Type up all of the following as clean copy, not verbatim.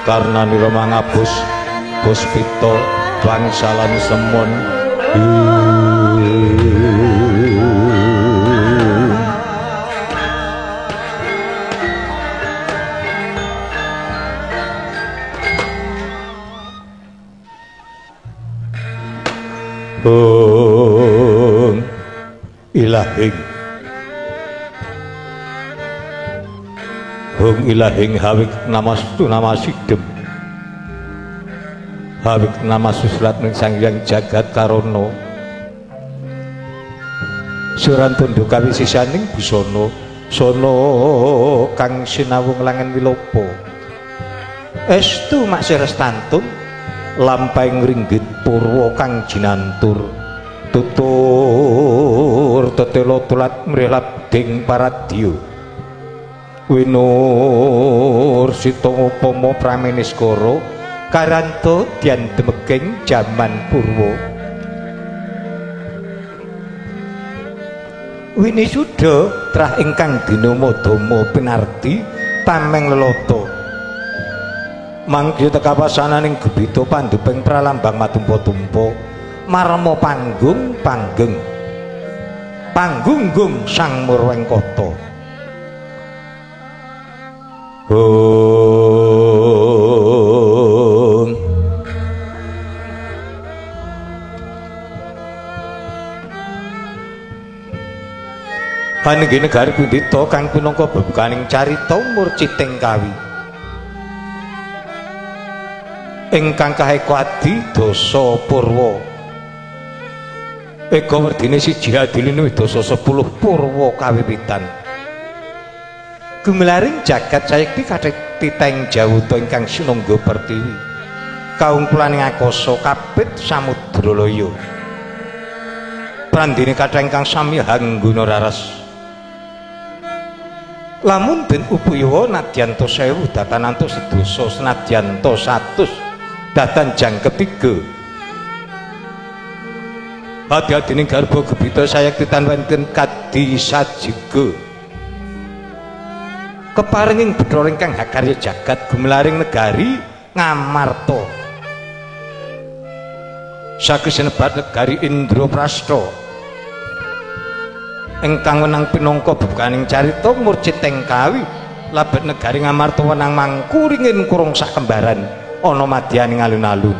Karnanira mangabus puspita wangsalan semon. Hung ilahing, hung ilahing hawik namastu namasidem, hawik namasuslat ning Sang Hyang Jagat Karana. Suran tundhu kawisisaning busana sana kang sinawung langen wilopo. Estu maksih restantun lampahing ringgit purwa kang jinantur. Tutur tetela tulat mrilap ding paradya. Winur sita upama prameniskara karanto dyan demeging jaman purwa. Winisuda trah ingkang dinama dama pinardi tameng lelata. Mangkya tekapasananing gebita pandhuping pralambang matumpa-tumpa marma panggung panggeng panggunggung sang murwengkata. Hum panenggi negari pundhita kang pinangka bebukaning carita murciting kawi ingkang kaheka adi dasa purwa. Eka werdine siji adiline dasa 10 purwa kawiwitan. Gumelaring jagat sayekti kathah titeng jawuta ingkang sinungga pertiwi. Kaungkulaning akasa kapit samudra laya. Prandene kathah ingkang sami hangguna raras. Lamun den upaya nadyan ta 1000 datan antuk sedasa senadyan ta 100 datan jangkep 3. Adi-adining garba gebita sayekti tan wonten kadi sajiga. Keparinging Bathara ingkang hakarya jagat gumelaring negari Ngamarta. Saged sinebat negari Indraprastha ingkang wenang pinangka bebukaning carita murciting kawi labet negari Ngamarta wenang mangku ringin kurung sakembaran ana madyaning alun-alun.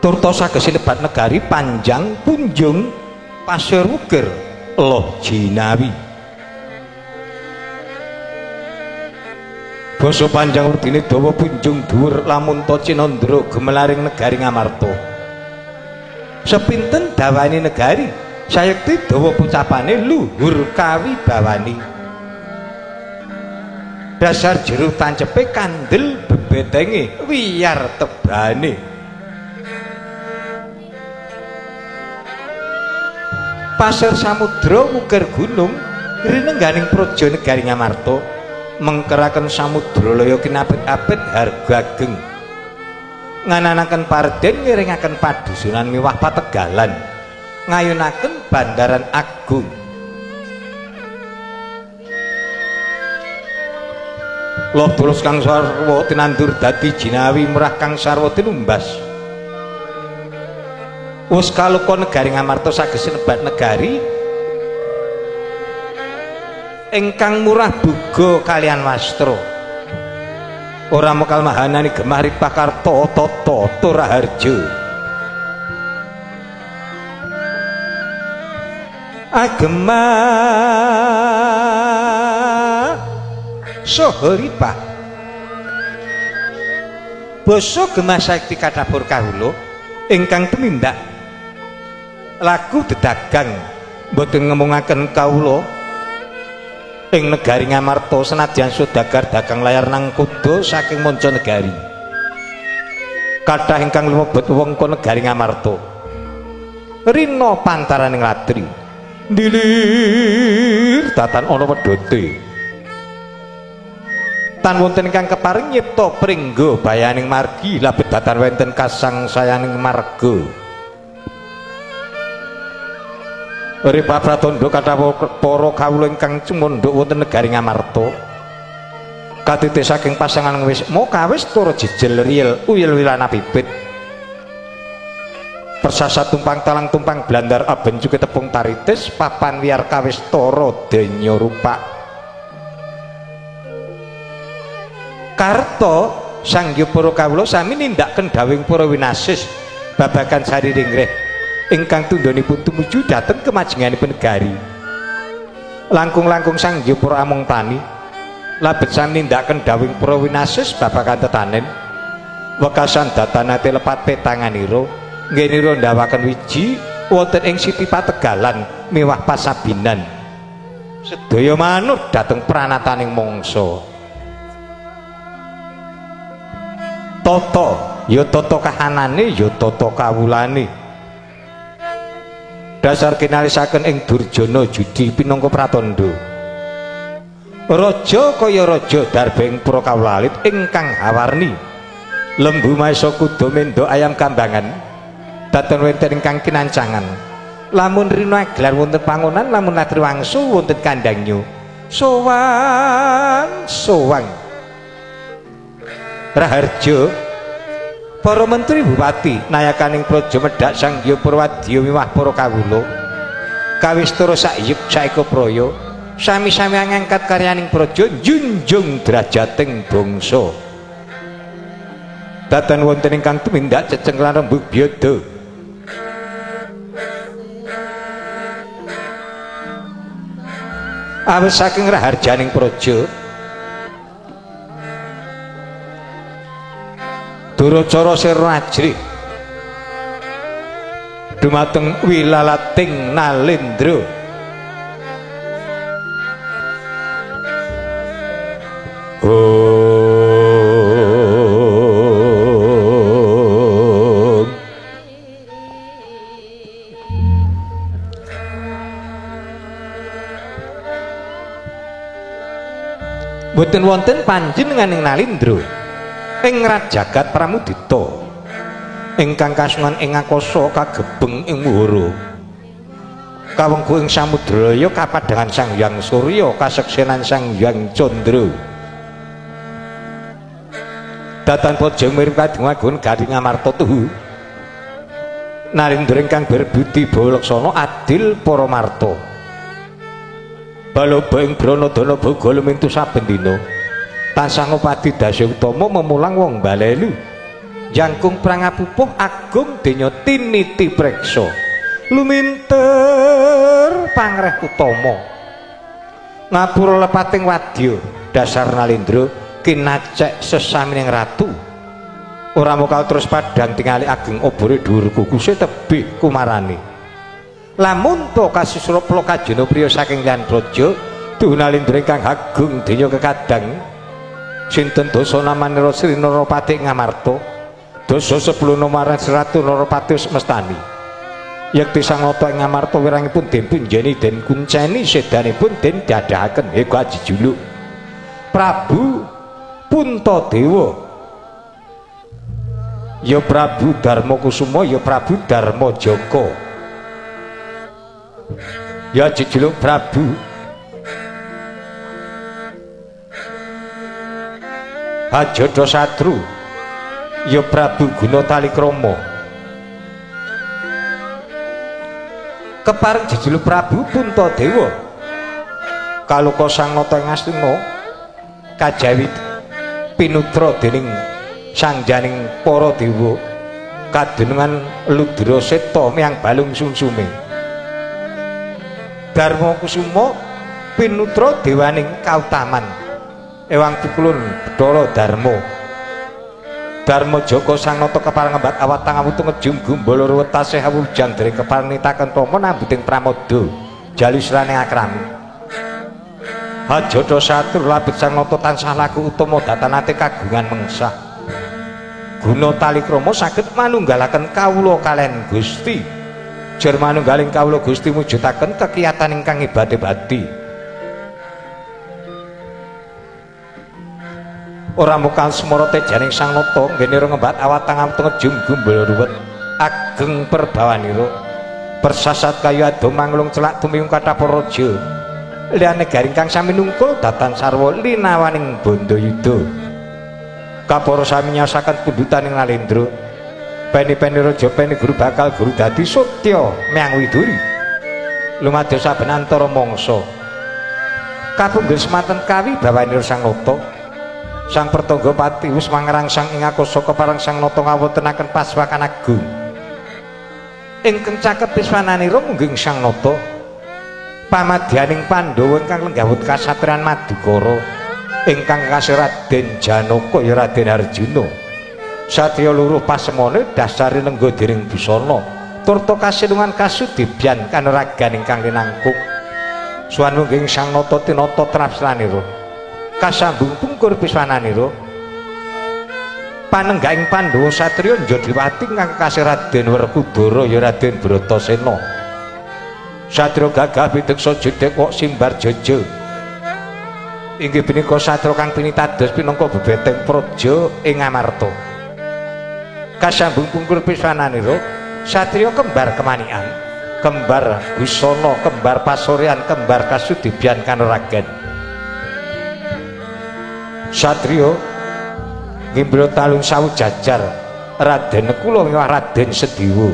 Turta saged sinebat negari Panjang Punjung Pasir Wukir Loh Jinawi. Basa panjang werdine dawa punjung dhuwur lamun ta cinandra gumelaring negari Ngamarta. Sepinten dawane negari sayekti dawa pocapane luhur kawibawani. Dasar jero tancepe kandel bebetenge wiyar tebane. Pasir samudra wukir gunung rinengganing praja negari Ngamarta mengkeraken samudra laya kinapit-apit harga ageng ngananaken parden ngiringaken padusunan miwah pategalan ngayunaken bandaran agung. Loh tulus kang sarwa tinandur dadi jinawi murah kang sarwa tinumbas. Wus kaluka negari Ngamarta saged sinebat negari ingkang murah buga kalian wastra. Ora mekal mahanani gemah ripah karta tata turaharja. Agema saha ripah. Basa gemah saekti kathapur kawula ingkang tumindak lagu dedagang mboten ngemungaken kawula ing negari Ngamarta senadyan saudagar dagang layar nang kuda saking manca negari. Kathah ingkang lumebet wewengkon negari Ngamarta. Rina pantaraning latri ndilir datan ana wedhote. Tan wonten ingkang keparing nyipta pringga bayaning margi labet datan wonten kasangsayaning marga. Ripa pratandha kathah para kawula ingkang cumandha wonten negari Ngamarta. Katiti saking pasangan wis kawis tura jejel riyel uyel wilana pipit. Persasat tumpang talang tumpang blandar aben cuke tepung taritis papan wiyar kawis tara denya rupak. Karta sangya para kawula sami nindakaken dawuhing para winasis babagan sariring reh ingkang tundhonipun tumuju dhateng kemajenganipun negari. Langkung-langkung sangya para among tani labet sami nindakaken dawuhing para winasis babagan tetanen. Wekasan datanate lepat petanganira nggenira ndawaken wiji wonten ing siti pategalan miwah pasabinan. Sedaya manut dhateng pranataning mangsa. Tata ya tata kahanane ya tata kawulane. Dasar kinalisaken ing Durjana judi pinangka pratandha. Raja kaya raja darba ing pura kawula alit ingkang hawarni. Lembu maesa kuda mendha ayam kambangan. Datan wonten ingkang kinancangan. Lamun rina gelar wonten pangonan, lamun latri wangsu wonten kandangnya. Sowan sowang. Raharja para menteri bupati nayakaning praja medhak sangya Purwadya miwah para kawula kawistara sakyek saeka praya sami-sami ngangkat karyaning praja njunjung derajating bangsa. Datan wonten ingkang tumindak ceceng lan rembug byada. Awis saking raharjaning praja Duracara sirna ajrih dumateng wilalating nalendra. Om. Boten wonten panjenenganing nalendra ing rajagat Pramudita ingkang kasungan ing akasa kagebeng ing muhara kawengku ing samudraya kapadhangan Sang Hyang Surya kaseksenan Sang Hyang Candra. Datan praja mirip kadungagun garing Ngamarta tuhu Narendra ingkang berbudi bawa laksana adil para marta baloba ing Branadana boga lumintu saben dina tansah ngupadi dasa utama memulang wong balelu jangkung prangapupuh agung denya tiniti preksa luminter pangreh utama ngapura lepating wadya dasar nalendra kinacek sesamining ratu ora mokal terus padhang tingali ageng obore dhuwur kukuse tebih kumarane lamun to kasusra plokajana priya saking liyan praja duh nalendra ingkang agung denya kekadang sinten dasa namanira Sri Narapati Ngamarta dasa 10 nomaran 100 Narapati mestani yekti sang nata ing Ngamarta wirangipun den punjeni den kunceni sedanipun den dadahaken heka jejuluk Prabu Puntadewa ya Prabu Darmakusuma ya Prabu Darmajaka ya jejuluk Prabu Hajada Satru ya Prabu Guna Talikrama kepareng jejuluk Prabu Puntadewa kaloka sang nata ing Astina kajawi pinutra dening sangjaning para dewa kadunungan Ludra Seta miyang balung sumsume Darmakusuma pinutra dewaning kautaman ewang pikulun Bathara Darma Darmajaka sang nata kepareng ngembat awatang awutu ngejum gumbala ruwet tasih awujang dereng kepareng nitaken tama nambuting pramoda jalisrane akrami Hajada Satru labet sang nata tansah laku utama datanate kagungan mengsah guna talikrama saged manunggalaken kawula kaliyan Gusti jer manunggaling kawula Gusti mujudaken kekiyatan ingkang hebat-hebati. Ora mukal semara tejaning sang nata nggenira ngembat awatang awutu ngejum gumbala ruwet ageng perbawanira Persasat kayu ado manglung celak tumiyung kathah raja. Liyane garing kang sami nungkul datan sarwa linawaning Bandayuda. Kapara sami nyaosaken pundhutaning Nalendra. Peni-peni raja peni guru bakal guru dadi satya myang widuri. Lumados saben antara mangsa. Kapunggul semanten kawi bawanira Sang Nata. Sang Pertangga Pati wis mangrangsang ing akasa kepareng Sang Nata ngawontenaken paswakan agung. Ingkang caket piswananira mungging Sang Nata pamadyaning Pandhawa ingkang lenggah kasatriyan Madukara ingkang kasih Raden Janaka ya Raden Arjuna. Satriya luruh pasemone dasare lengga dering busana turta kasilungan kasudibyan kanuragan ingkang linangkung. Suwan mungging Sang Nata tinata trapslanira kasambung pungkur piswananira panenggahing Pandhawa satriya Njodiwati ingkang kasih Raden Werkudara ya Raden Bratasena. Satriya gagah pideksa jedhek wok simbar jaja. Inggih punika satriya kang pinitados pinangka bebeteng praja ing Amarta. Kasambung pungkur piswananira satriya kembar kemanikan, kembar busana, kembar pasuryan, kembar kasudibyan kanuragan. Satriya ngimbro talung sawu jajar Raden Nekula miwah Raden Sediwa.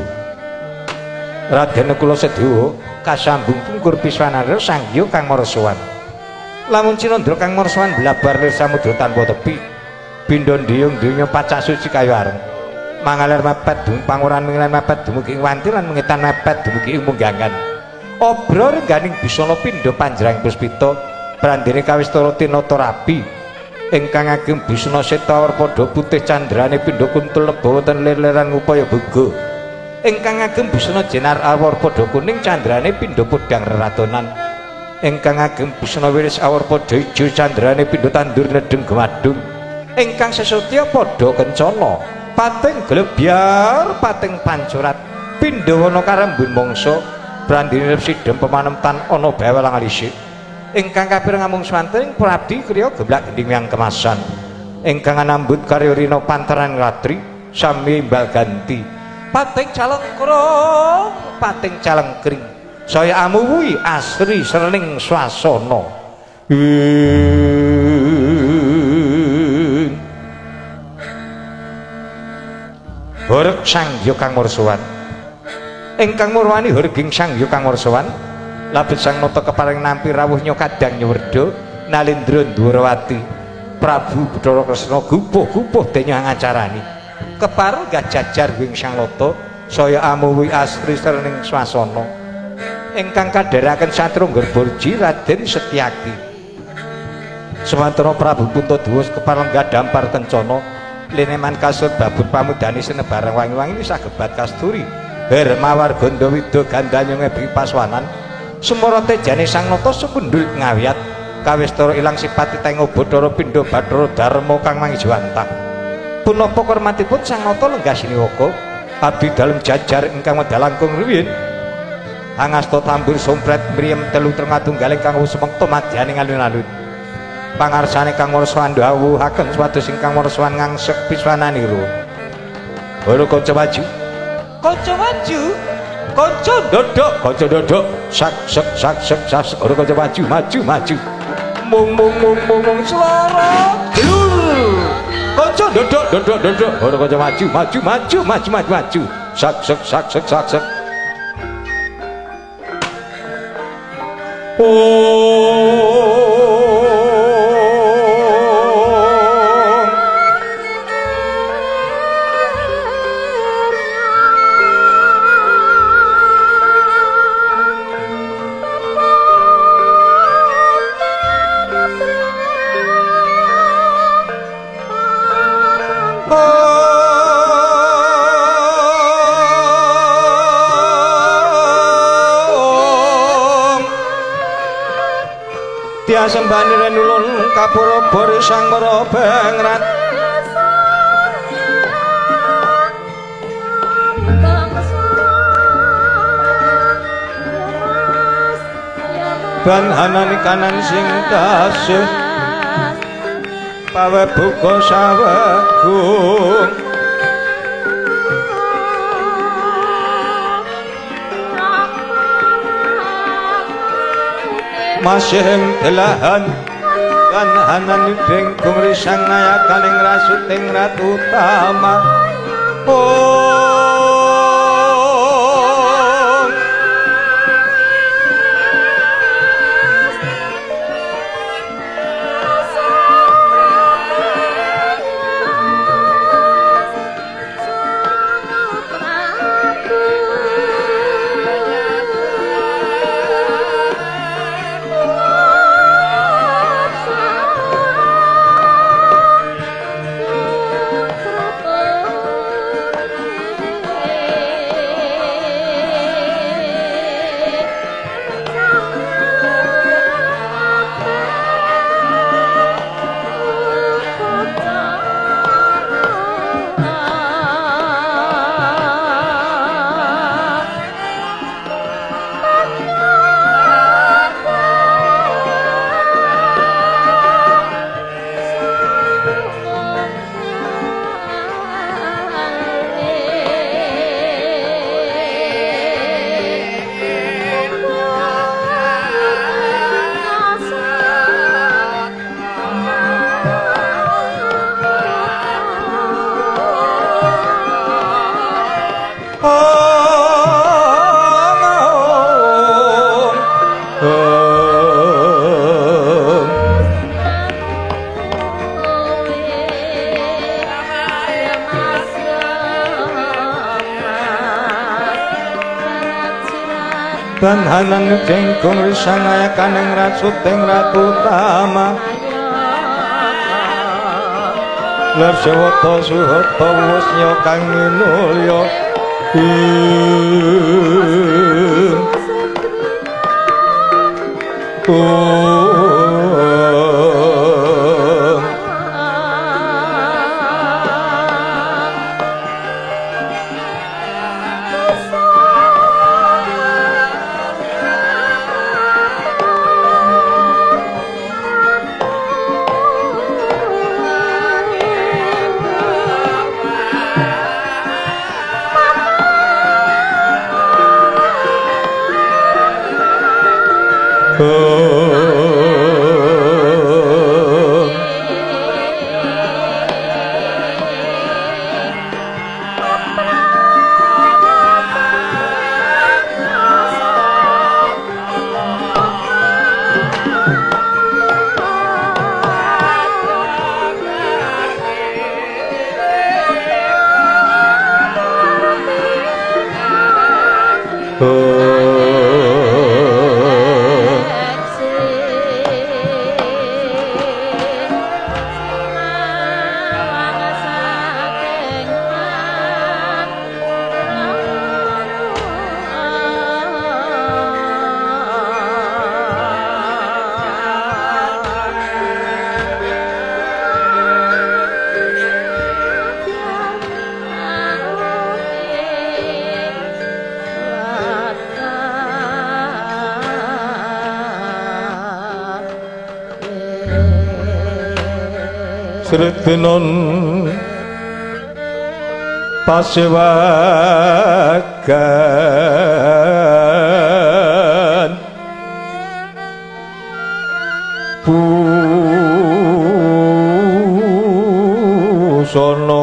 Raden Nekula Sediwa kasambung pungkur piswananira Sang Hyang Kang Marasuwan. Lamun cinandra Kang Marasuwan blabar lir samudra tanpa tepi, bindha ndiyung donya pacak suci kayu areng. Mangaler mepet dumugi panguran mingilan mepet dumugi ing wanti lan mengetan mepet dumugi ing munggangan. Obra rengganing busana pindha panjrang puspita brandene kawistara tinata rapi. Ingkang ageng busana seta padha putih candrane pindha kuntul leba wonten lir-liran ngupaya bega. Ingkang ageng busana jenar awor padha kuning candrane pindha podhang reratonan. Ingkang ageng busana wiris awor padha ijo candrane pindha tandur nedeng gemadung. Ingkang sesotya padha kencana pating glebyar pating pancurat pindha wana karembun mangsa brandine sidhem pemanemtan ana bawel alise. Ingkang kapireng amung swanten prabdi kriya geblak gendhing yang kemasan. Ingkang anambut karya rina pantaran latri sami imbal ganti pating calengkrong pating calengkring saya amuwuhi asri srening swasana. Horeg Sang Hyang Kang Marasuwan. Ingkang murwani horging Sang Hyang Kang Marasuwan labet Sang Nata kepareng nampi rawuh nyokadang nyuwerda Nalendra Ndwarawati Prabu Bathara Kresna gupuh-gupuh denya ngacarani kepareng gajajar wing Sang Nata saya amuwi asri srening swasana. Ingkang kadheraken satru Nggerborji Raden Setyaki. Semantara Prabu Puntadewa kepareng gadampar kencana lineman kasut babut pamudani senebarang wangi-wangi sagebat kasturi her mawar gandawida gandanya ngebi paswanan. Sumara tejane Sang Nata sumendul ngawiyat kawistara ilang sipati tengo Bathara pindha Bathara Darma kang mangijiwantah. Punapa kormatipun Sang Nata lenggah siniwaka abdi dalem jajar ingkang medal langkung rumiyin. Angasta tambur sompret mriyem telu tengah kang sumekta madyaning alun-alun. Pangarsane Kang Marasuwan dhawuhaken supados ingkang Marasuwan ngangsek piswananira. Halo kanca maju. Kanca maju. Kanca ndodhok, kanca ndodhok. Sak sek sak sek sak sek. Halo kanca maju, maju, maju. Mung mung mung mung mung swara. Blur. Kanca ndodhok, ndodhok, ndodhok. Halo kanca maju, maju, maju, maju, maju, maju. Sak sek sak sek sak sek. Sembani renulun kapura bori sang merobengrat banhanani kanan sing tasih pawe buka sawegung. Masih delahan kanhanan dengkung risang nayakaning rasuting ratu utama. Tanhanan jengkung risang ayakaning rasuting ratu utama. Lar sewata suhata wusnya kang minulya. Sritinon pasewagan busana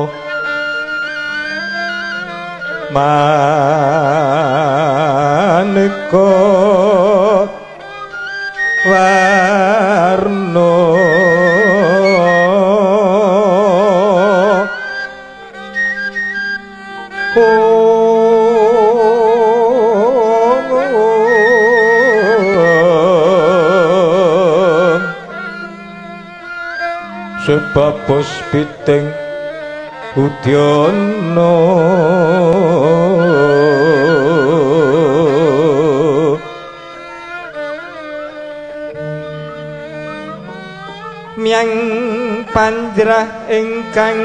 maneka warna. Sebab bos piting udyana miang panjrah ingkang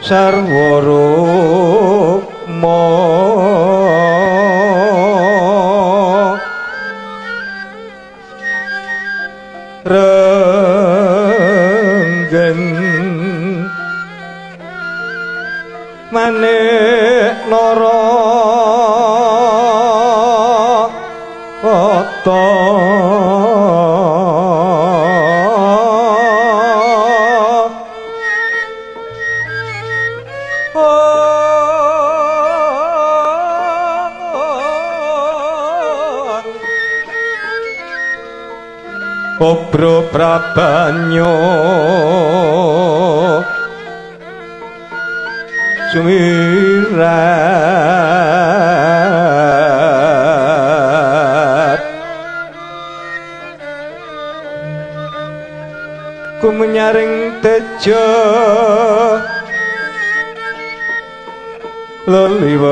sarwa rukma renggen manik nara. tata Obro prabanyo sumirat ku menyaring tejo leliweran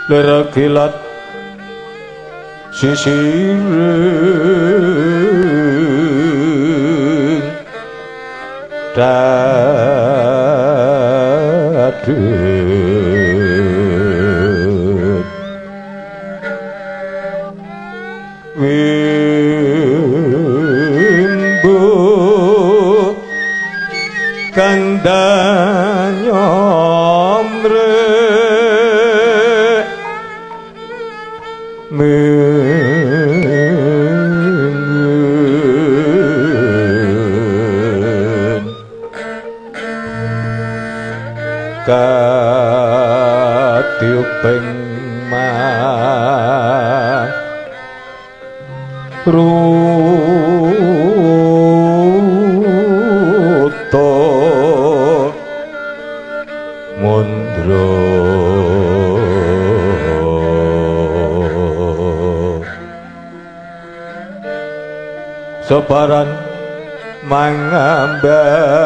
lera kilat sisiring dadut wimbu kandanya katiuping maruta mundra separan mangambar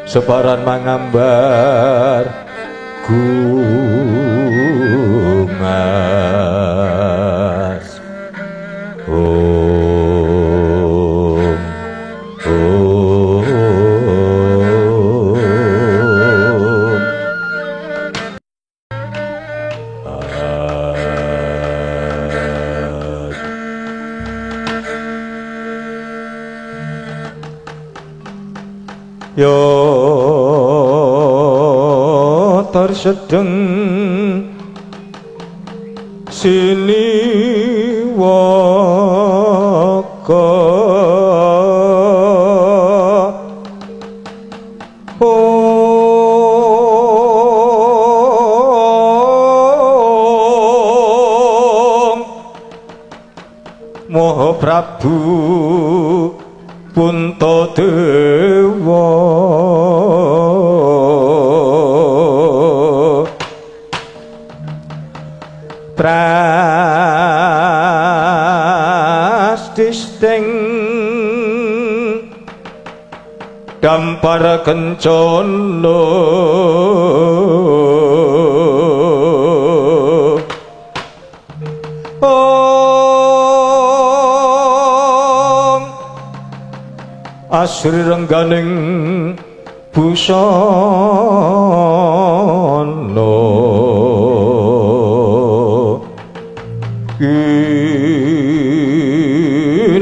separan mangambar gumas om om yo tersedeng sini waka om Maha Prabu Puntadewa prastisting dampar kencana om asri rengganing busana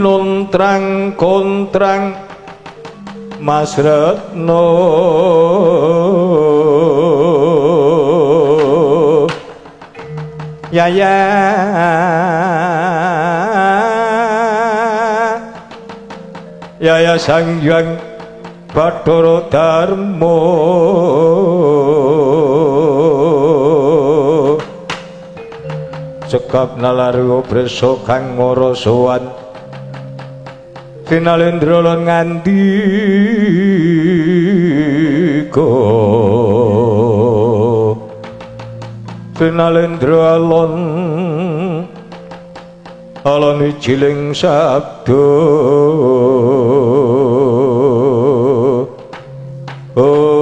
kinontrang kontrang Mas Retno yaya yaya Sang Hyang Bathara Dharma cekap nalarwa prisa kang mara sowan sinalendra lan ngandika sinalendra alon alon ijiling sabda om.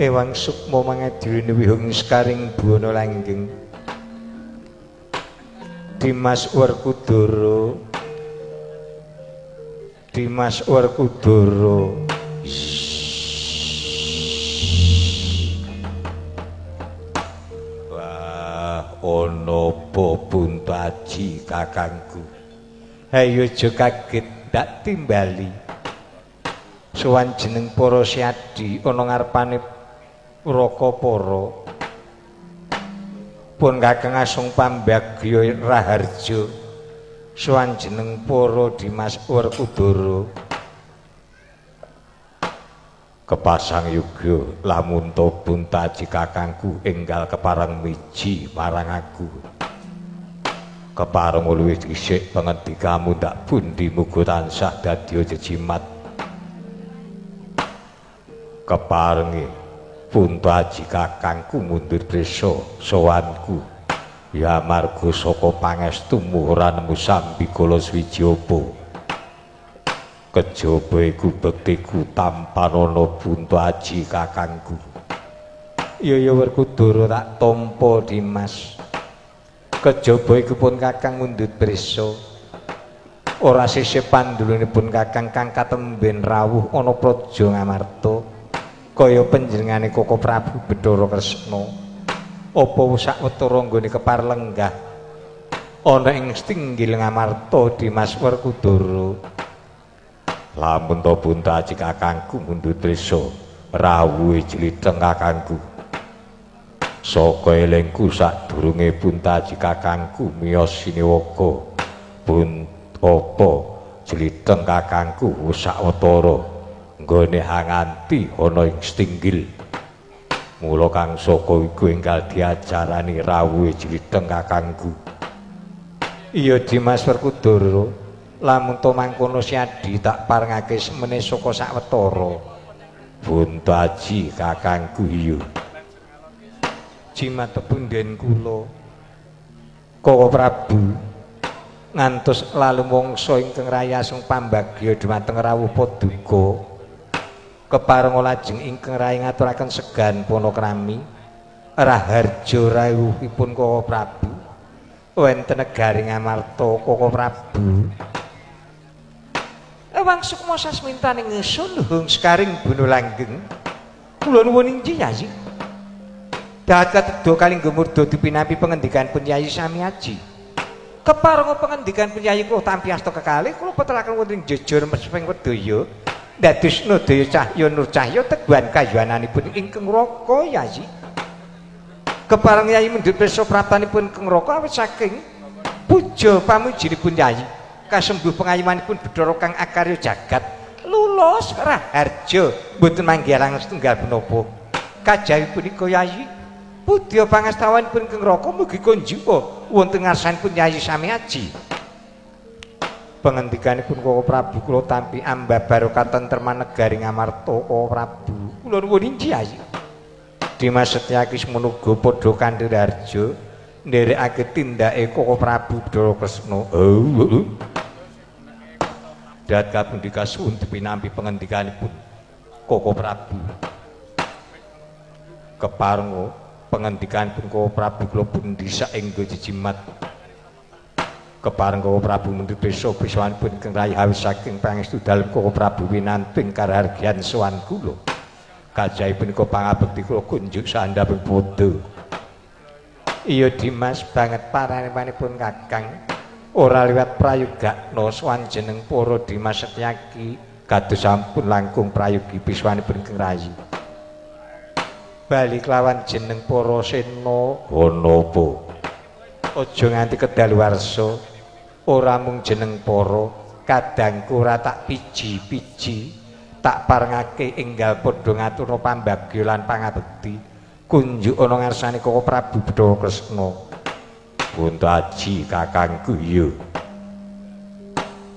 Ewang sukma mangadurine wihung sekaring buwana langgeng Dimas Werkudara Dimas Werkudara. Wah, Ana apa Puntaji kakangku? Hayo aja kaget ndak timbali. Sowan jeneng para siadi ana ngarepane Raka para. Pun kakang asung pambagya raharja. Sowan jeneng para Dimas Werkudara. Kepasang yoga lamun to Puntaji kakangku enggal kepareng miji marang aku. Kepareng luwih dhisik pangendikamu ndak pundi muga tansah dadi jejimat. Keparenge Puntaji kakangku mundur prisa sowanku ya marga saka pangestumu ora nemu sambikala suwiji apa. Kejaba iku bektiku tampanana Puntaji kakangku. Ya ya Werkudara tak tampa Dimas. Kejaba iku pun kakang mundhut prisa. Ora sisih pandulunipun kakang kang katemben rawuh ana Praja Ngamarta kaya panjenengane Koko Prabu Bathara Kresna. Apa sawetara nggone keparlenggah ana ing Stinggil Ngamarta Dimas Werkudara. Lamun to Puntaji kakangku mundhut prisa rawuhe jlitheng kakangku. Saka elengku sadurunge Puntaji kakangku miyos siniwaka pun apa jlitheng kakangku sawetara nggone hanganti ana ing Stinggil. Mula kang saka iku enggal diajarani rawuhe jlitheng kakangku. Iya Dimas Werkudara, lamun to mangkono siadi tak parengake semene saka sawetara. Puntaji kakangku iya. Jimat punden kula Koko Prabu ngantos lalu mangsa ingkang rayasung pambagya dhumateng rawuh paduka. Keparenga lajeng ingkang rayi ngaturaken segan panakrami raharja rawuhipun Koko Prabu wonten negari Ngamarta Koko Prabu. Ewang sukma sasmintaning ingsun hung sekaring buno langgeng. Kula nuwun inggih Yayi. Dahat katedo kalingga murda dipinampi pengendikan pun Yayi Samiaji. Keparenga pengendikan pun Yayi kula tampi asta kekalih kula petelaken wonten ing jejor mesming wedaya dados nodaya cahya nur cahya teguhan kayuwananipun ingkang raka Yayi. Kepareng Yayi mendhut pirsa praptanipun ingkang raka awit saking puja pamujinipun Yayi kasembuh pengayomanipun Bathara kang akarya jagat lulus raharja mboten manggihalang setunggal menapa. Kajawi punika Yayi pudya pangastawanipun ingkang raka mugi kunjuka wonten ngarsanipun Yayi Samiaji. Pengendikanipun Koko Prabu kula tampi ambabar katentreman negari Ngamarta Koko Prabu. Kula nuwun inggih Yayi. Dimas Setyaki semono uga padha kandha harja nderekake tindake Koko Prabu Bathara Kresna. Oh. Dat kapundi kasuwun dipinampi pengendikanipun Koko Prabu. Keparenga pengendikanipun Koko Prabu kula pundi saengga jejimat. Kepareng Koko Prabu mundhut prisa piswanipun ingkang rayi awis saking pangestu dalem Koko Prabu winanting karahargyan sowan kula. Kajawi punika pangabekti kula kunjuk saandhaping padha. Iya Dimas banget paranemanipun kakang ora liwat prayogakna sowan jeneng para Dimas Setyaki kados sampun langkung prayogi piswanipun ingkang rayi. Bali kelawan jeneng para sena ana apa? Aja nganti kedaluwarsa. Ora mung jeneng para kadangku ora tak piji-piji tak parengake enggal padha ngaturna pambagya lan pangabekti kunjuk ana ngarsane Koko Prabu Bathara Kresna. Puntaji kakangku iya.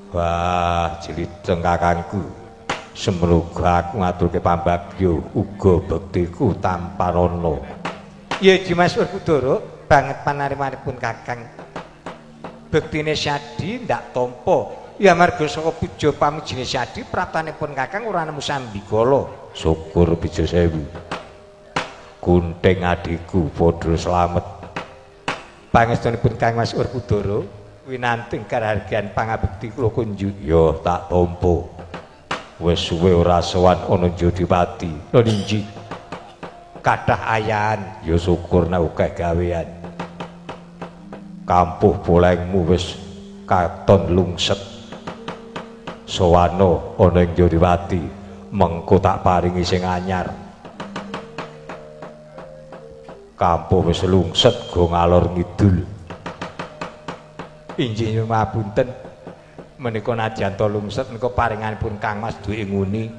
Wah jlitheng kakangku semono aku ngaturke pambagya uga bektiku tampanana. Ya Dimas Werkudara banget panarimanipun kakang. Bektine Syadi ndak tampa ya marga saka puja pamujine Syadi praptanipun kakang ora nemu sambikala. Syukur bija sewu. Kunting adhiku padha slamet. Pangestunipun Kang Mas Werkudara winanting karahargyan pangabekti kula kunjuk. Ya tak tampa. Wis suwe ora sowan ana Jodipati. Lho inggih. Kathah ayahan ya syukur nek akeh gawean. Kampuh polengmu wis katon lungset. Sowana ana ing Jodiwati, mengko tak paringi sing anyar. Kampuh wis lungset go ngalor ngidul. Injih nyuwun ngapunten, menika najan to lungset menika paringanipun Kang Mas duwe nguni.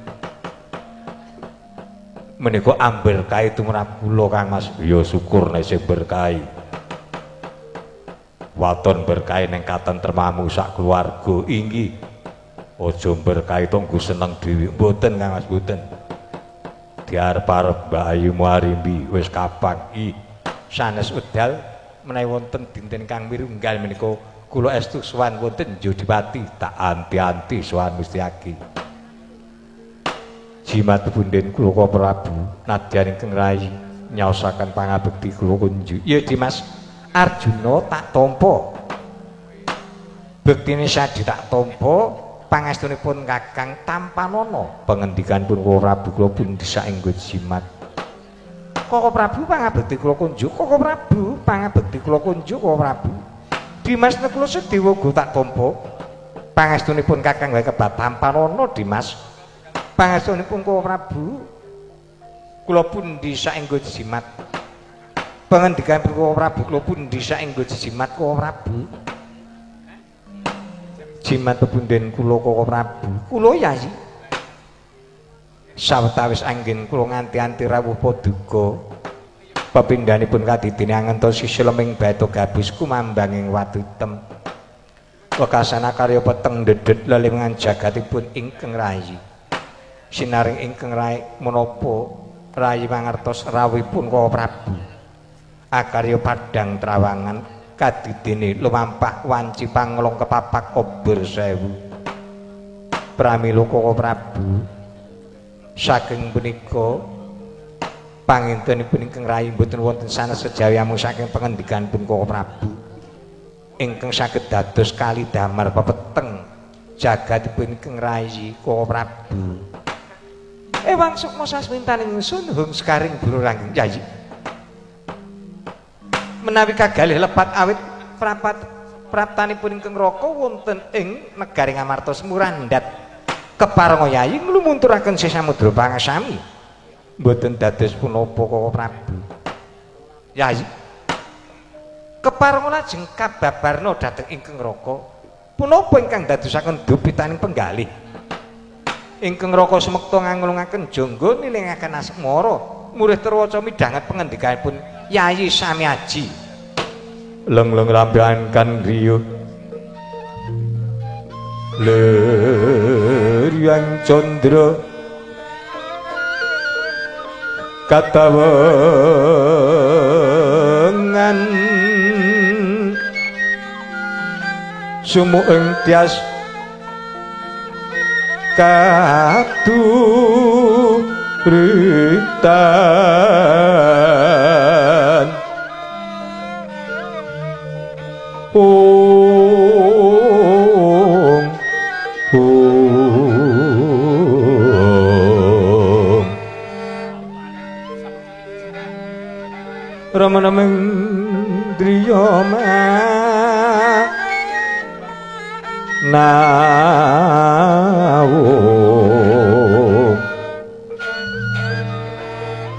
Menika amberkahi tumrap kula Kang Mas. Ya syukur nek sing berkahi. Waton berkahi ning katentremamu sak keluarga. Inggih. Aja berkahi tunggu seneng dhewe. Mboten Kang Mas, mboten. Diarep-arep Mbak Ayu Muarimbi wis kapang. Ih, sanes wedal menawi wonten dinten kang mirunggal menika kula estu sowan wonten Jodipati, tak anti-anti sowan Gusti Aki. Jimat punden kula Prabu nadyan ingkang rayi nyaosaken pangabekti kula kunju. Ya Dimas Arjuna tak tampa. Bektine sadi tak tampa, pangestunipun Kakang tampanana. Pengendikanipun kula Prabu kula pun disaenggo jimat. Koko Prabu pangabekti kula kunjuk, Koko Prabu pangabekti kula kunjuk, Koko Prabu. Dimas Nekula Sedewa go tak tampa. Pangestunipun Kakang wae kebat tampanana Dimas. Pangestunipun Koko Prabu kula pundi saenggo jimat. Pengendikan Koko Prabu kula pundi saenggo jimat Koko Prabu. Jimat pepunden kula Koko Prabu. Kula Yayi. Sawetawis anggen kula nganti-anti rawuh paduka. Pepindhanipun kadidene angentos sileming batu gabus kumambang ing watu item. Wekasana karya peteng dedet lelingan jagatipun ingkang rayi. Sinaring ingkang rayi menapa rayi mangertos rawuhipun Koko Prabu. Akarya padhang trawangan kadidene lumampah wanci panglong kepapak obor sewu. Pramila Koko Prabu saking punika pangintenipun ingkang rayi mboten wonten sanes sejawi amung saking pengendikanipun Koko Prabu ingkang saged dados kali damar pepeteng jagatipun ingkang rayi Koko Prabu. Ewang sukma sasmintaning ingsun hung sekaring buru langgeng Yayi. Menawi kagalih lepat awit prapat praptanipun ingkang raka wonten ing negari Ngamarta Semurandhat keparenga Yayi nglumunturake samudra pangasami. Mboten dados punapa Koko Prabu. Yayi keparenga lajeng kababarna dhateng ingkang raka punapa ingkang dadosaken dupitaning penggalih. Ingkang raka semekta ngangulungaken jangga nilingaken asmara murih terwaca midhanget pengendikanipun Yayi Samiaji. Leng-leng rampian kan riyo Leriang candra katawengan sumueng tias kaduritan ung ung Ramana mendriya nawung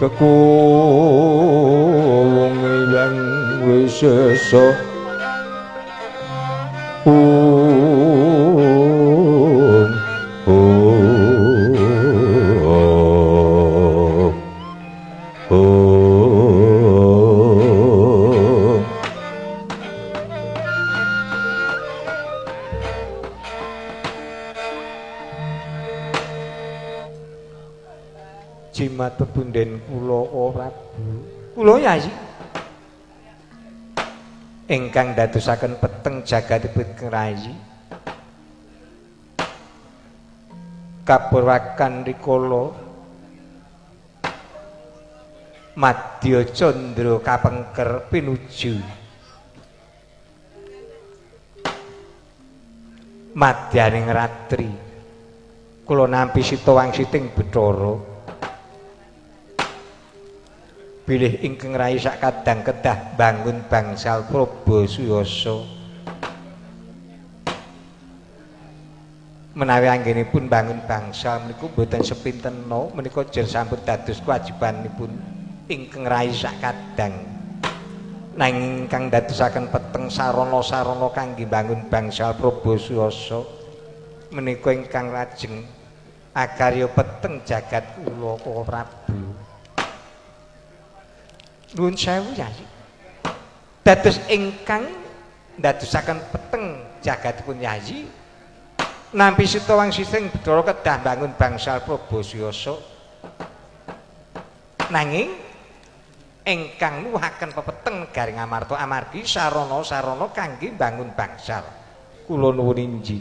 kekuwung ilang wisesa ung ung ung. Jimat pepunden kula Prabu kula Yayi ingkang dadosaken peteng jagatipun rayi kapurwakan rikala madya candra kapengker pinuju madyaning ratri kula nampi sita wangsiting Bathara. Bilih ingkang rai sak kadang kedah bangun bangsal Probosuyasa. Menawi anggenipun bangun bangsal menika mboten sepintena, menika jer sampun dados kewajibanipun ingkang rai sak kadang. Nanging ingkang dadosaken peteng sarana-sarana kangge bangun bangsal Probosuyasa menika ingkang lajeng agarya peteng jagat kula Koko Prabu. Nuwun sewu Yai. Dados ingkang ndadosaken peteng jagatipun Yai nampi sita wangsising Bathara kedah bangun bangsal Probosuyasa. Nanging ingkang nuwuhaken pepeteng negari Ngamarta amargi sarana-sarana kangge bangun bangsal. Kula nuwun inji.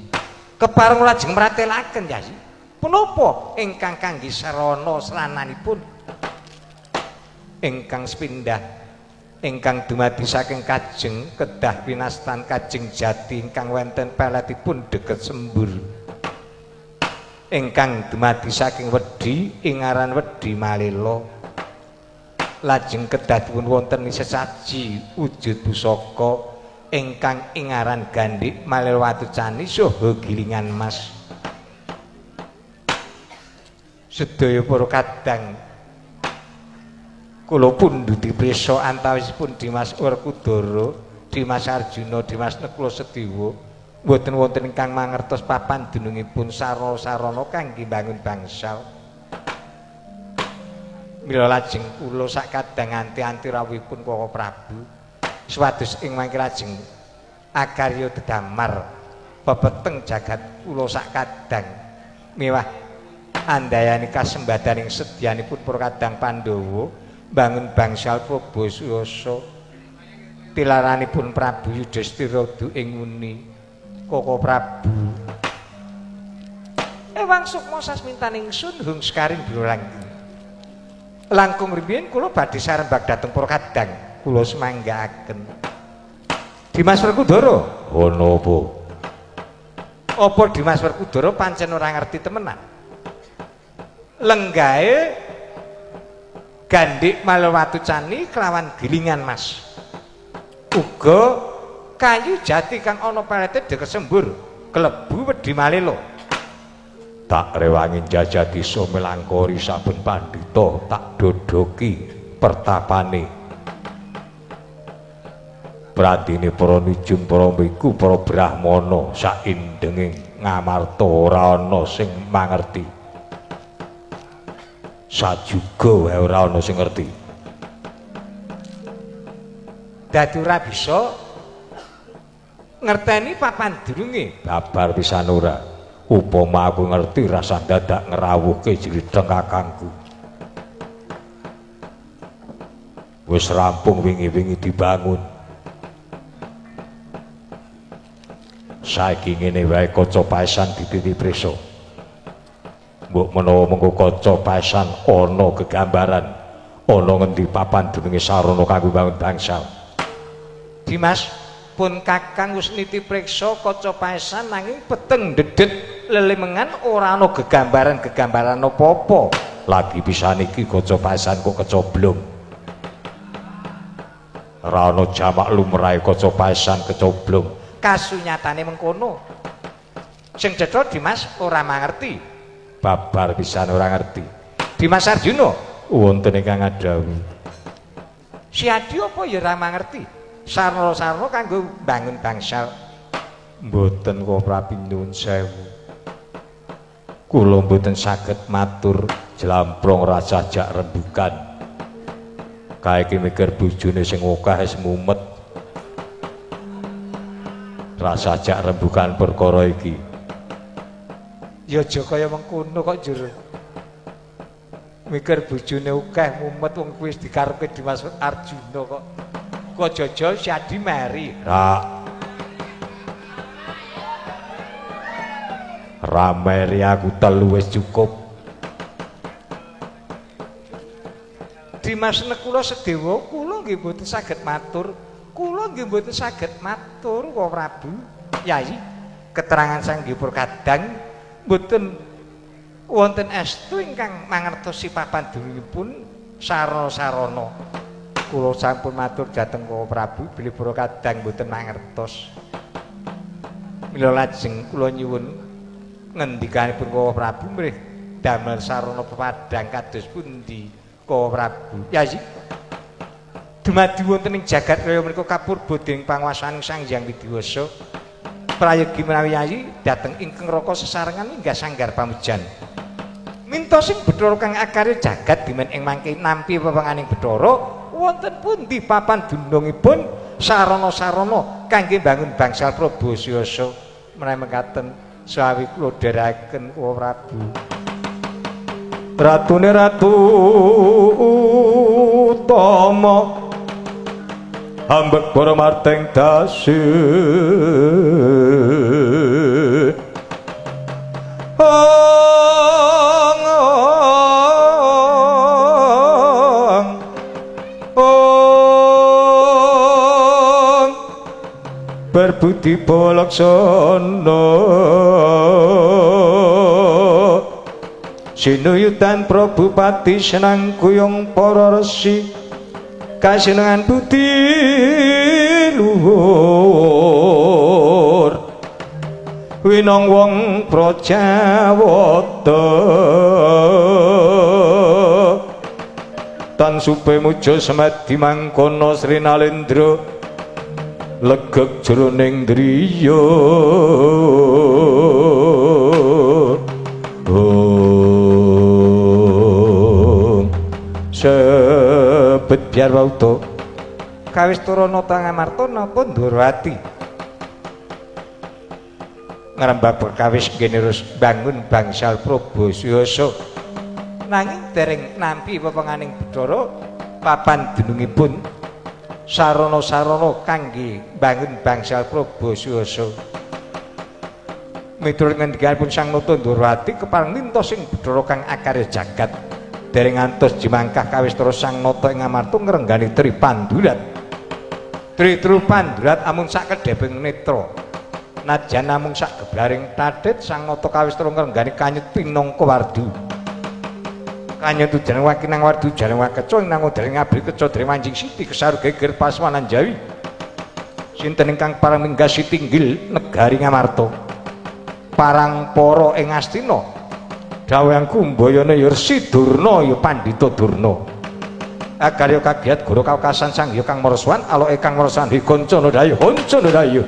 Kepareng lajeng mratelaken Yai. Punapa ingkang kangge sarana srananipun ingkang sepindah ingkang dumadi saking kajeng kedah winastan kajeng jati ingkang wonten peletipun deket sembur, ingkang dumadi saking wedhi ing aran wedhi malela, lajeng kedah dipun wonten sesaji wujud pusaka ingkang ing aran gandhik malela watu cani saha gilingan mas. Sedaya para kadang kula pundhuti prisa antawisipun Dimas Werkudara, Dimas Arjuna, Dimas Nekula Sedewa mboten wonten ingkang mangertos papan dunungipun sarana-sarana kangge bangun bangsal. Mila lajeng kula sak kadang anti-anti rawuhipun Koko Prabu supados ing mangke lajeng akarya dedamar pepeteng jagat kula sak kadang miwah andayani kasembadaning sedyanipun para kadang Pandhawa bangun bangsal Probosuyasa tilaranipun Prabu Yudhistira du ing nguni Koko Prabu. Ewang sukma sasmintaning sun hung sekaring biro langkung rumiyin kula badhe sarembag dhateng para kadang kula semanggaaken. Dimas Werkudara ana apa? Apa Dimas Werkudara pancen ora ngerti temenan? Lenggahe gandhik malwatu cani kelawan gilingan mas, uga kayu jati kang ana palete deket sembur kelebu wedhi malela. Tak rewangi njajah desa melangkori saben pandhita tak dodhoki pertapane. Pratine para nujum, para wiku, para brahmana saindenging Ngamarta ora ana sing mangerti. Sajuga wae ora ana sing ngerti. Dadi ora bisa ngerteni papan durunge babar pisan ora. Upama aku ngerti rasa dadak ngrawuhke jlidheng kakangku. Wis rampung wingi-wingi dibangun. Saiki ngene wae kaca paesan dititi prisa. Mbok menawa mengko kaca paesan ana gegambaran ana ngendi papan dununge sarana kanggo bangun bangsal. Dimas pun kakang wis niti priksa kaca paesan nanging peteng dedet lelemengan ora ana gegambaran-gegambaran apa-apa. Lagi pisan iki kaca paesan kok kecoblong. Ora ana jamak lumrahe kaca paesan kecoblong. Kasunyatane mengkono. Sing cetha Dimas ora mangerti. Babar pisan ora ngerti. Dimas Arjuna wonten ingkang ngadhawuhi. Si Adi apa ya ora mangerti? Sarana-sarana kanggo bangun bangsal. Mboten kok Prabu nyuwun sewu. Kula mboten saged matur jlamprong rajajak rembugan. Kae iki mikir bojone sing akeh wis mumet. Rasajak rembugan perkara iki. Ya aja kaya mengkono kok njur. Mikir bojone akeh mumet wong kuwi wis dikarepke Dimas Arjuna kok. Kok jojo si Adi meri. Ra meri aku telu wis cukup. Dimas Nekula Sedewa kula nggih mboten saged matur. Kula nggih mboten saged matur Koko Prabu. Yai, keterangan sang nggih kadang mboten wonten estu ingkang mangertosi papan dunungipun sarana-sarana. Kula sampun matur dhateng Koko Prabu bilih para kadang mboten mangertos. Mila lajeng kula nyuwun ngendikanipun Koko Prabu mrih damel sarana pepadang kados pundi Koko Prabu. Yayi dumadi wonten ing jagat raya menika kapurba dening panguwasaning Sang Hyang Widiwasa. Prayogi menawi Yayi dhateng ingkang raka sesarengan minggah sanggar pamujan. Minta sing Bathara kang akarya jagat dimen ing mangke nampi wewenganing Bathara wonten pundi papan dunungipun sarana-sarana kangge mbangun bangsal Prabasuyasa. Menawi mekaten sawi kula dherekaken Koko Prabu. Ratune Ratu Utama ambek para marteng dasi ong ong ong berbudi balaksana sinuyutan Prabu Pati senang kuyung para resi kasenengan budi luhur winong wong Prajawata tan supe muja semadi mangkono Sri Nalendra legeg jroning driya. Sebet biar wauta kawis turana Tangamarta napa Ndorowati ngrembak perkawis nggene bangun bangsal Prabasuyasa nanging dereng nampi wewenganing Bathara papan dunungipun sarana-sarana kangge bangun bangsal Prabasuyasa. Miturut ngendikanipun Sang Nata Ndorowati kepareng minta sing Bathara kang akarya jagat dereng ngantos jimangkah kawis terus Sang Nata ing Amarta ngrenggani Tri Pandurat. Tri Pandurat amun sak kedheping netra. Najan namung sak geblaring tathit Sang Nata kawis terus ngrenggani kanyut pinangka wardu. Kanyut ujaning wakinang wardu jaring wakeca ing nang dereng ngabri keca dereng manjing siti kesaru geger pasmanan Jawi. Sinten ingkang parang minggah sitinggil negari Ngamarta. Parang para ing Astina dawuhang kumbayana ya Resi Durna ya Pandhita Durna. Akarya kagiat guru kaukasan Sang Hyang Kang Marasuwan aloke Kang Marasuwan Kancana Dayu Kancana Dayu.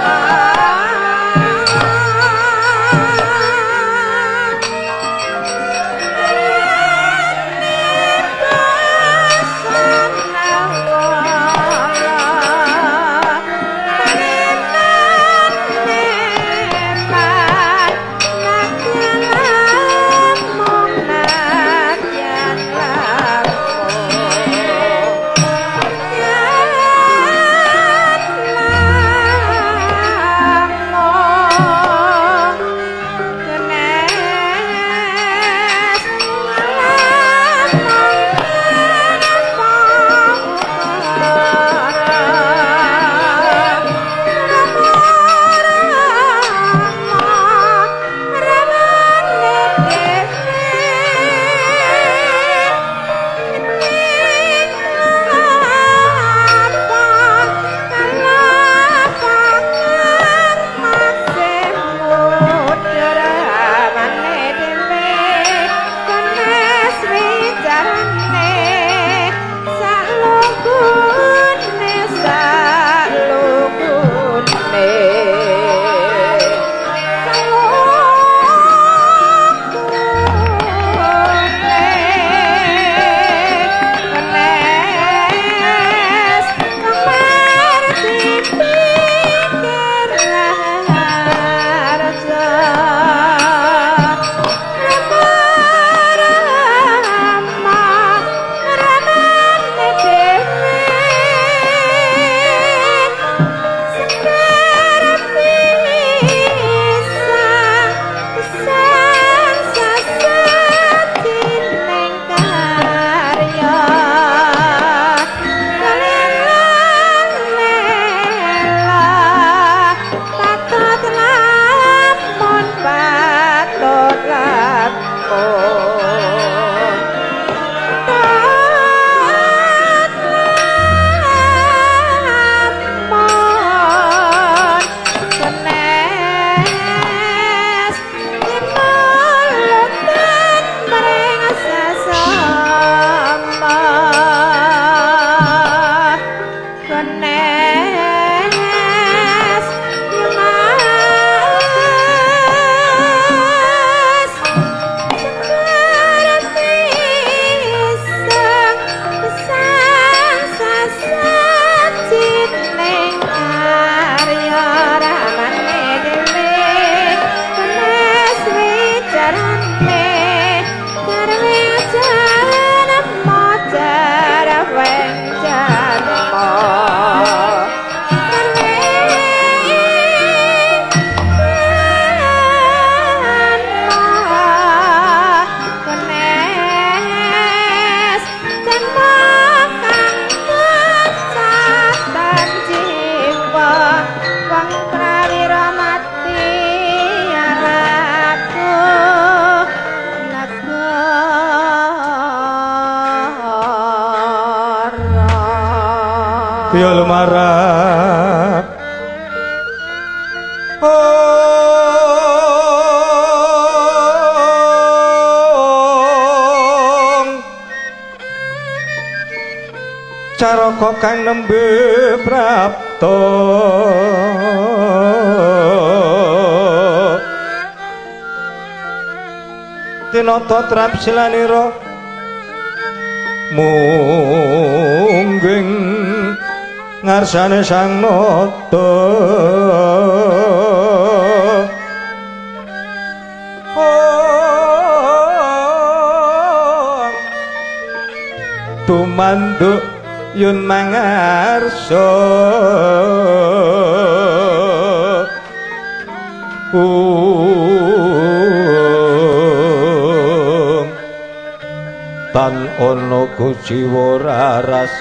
Ah! Ya lumarap. Caraka kang nembe prapta tinata trapsilanira mungging ngarsane Sang Nata. Tumanduk yun mangarsa tan ana kuciwa raras.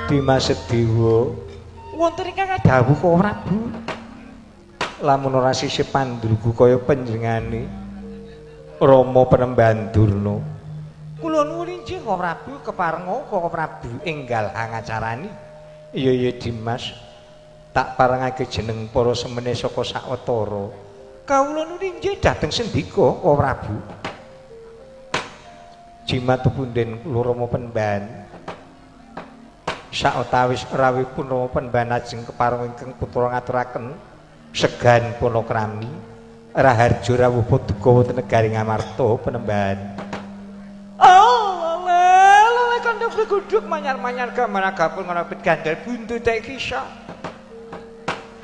Dimas Sedewa wonten ingkang dawuh kok Prabu, lamun ora sisih pandrugu kaya panjenengane Rama Penemban Durna. Kula nuwun inggih kok Prabu, keparenga kok Prabu enggal angacarani. Iya iya Dimas, tak parengake jeneng para semene saka sawetara. Kawula nuwun inggih dhateng sendika kok Prabu. Jimat punden kula Rama Penemban. Sawetawis rawuhipun Rama Penemban ajeng kepareng ingkang putra ngaturaken segan panakrami raharja rawuh paduka wonten negari Ngamarta Penemban. Oh lele kandha guduk manyar-manyar gamana gapun ngono pit gandel buntute kisah.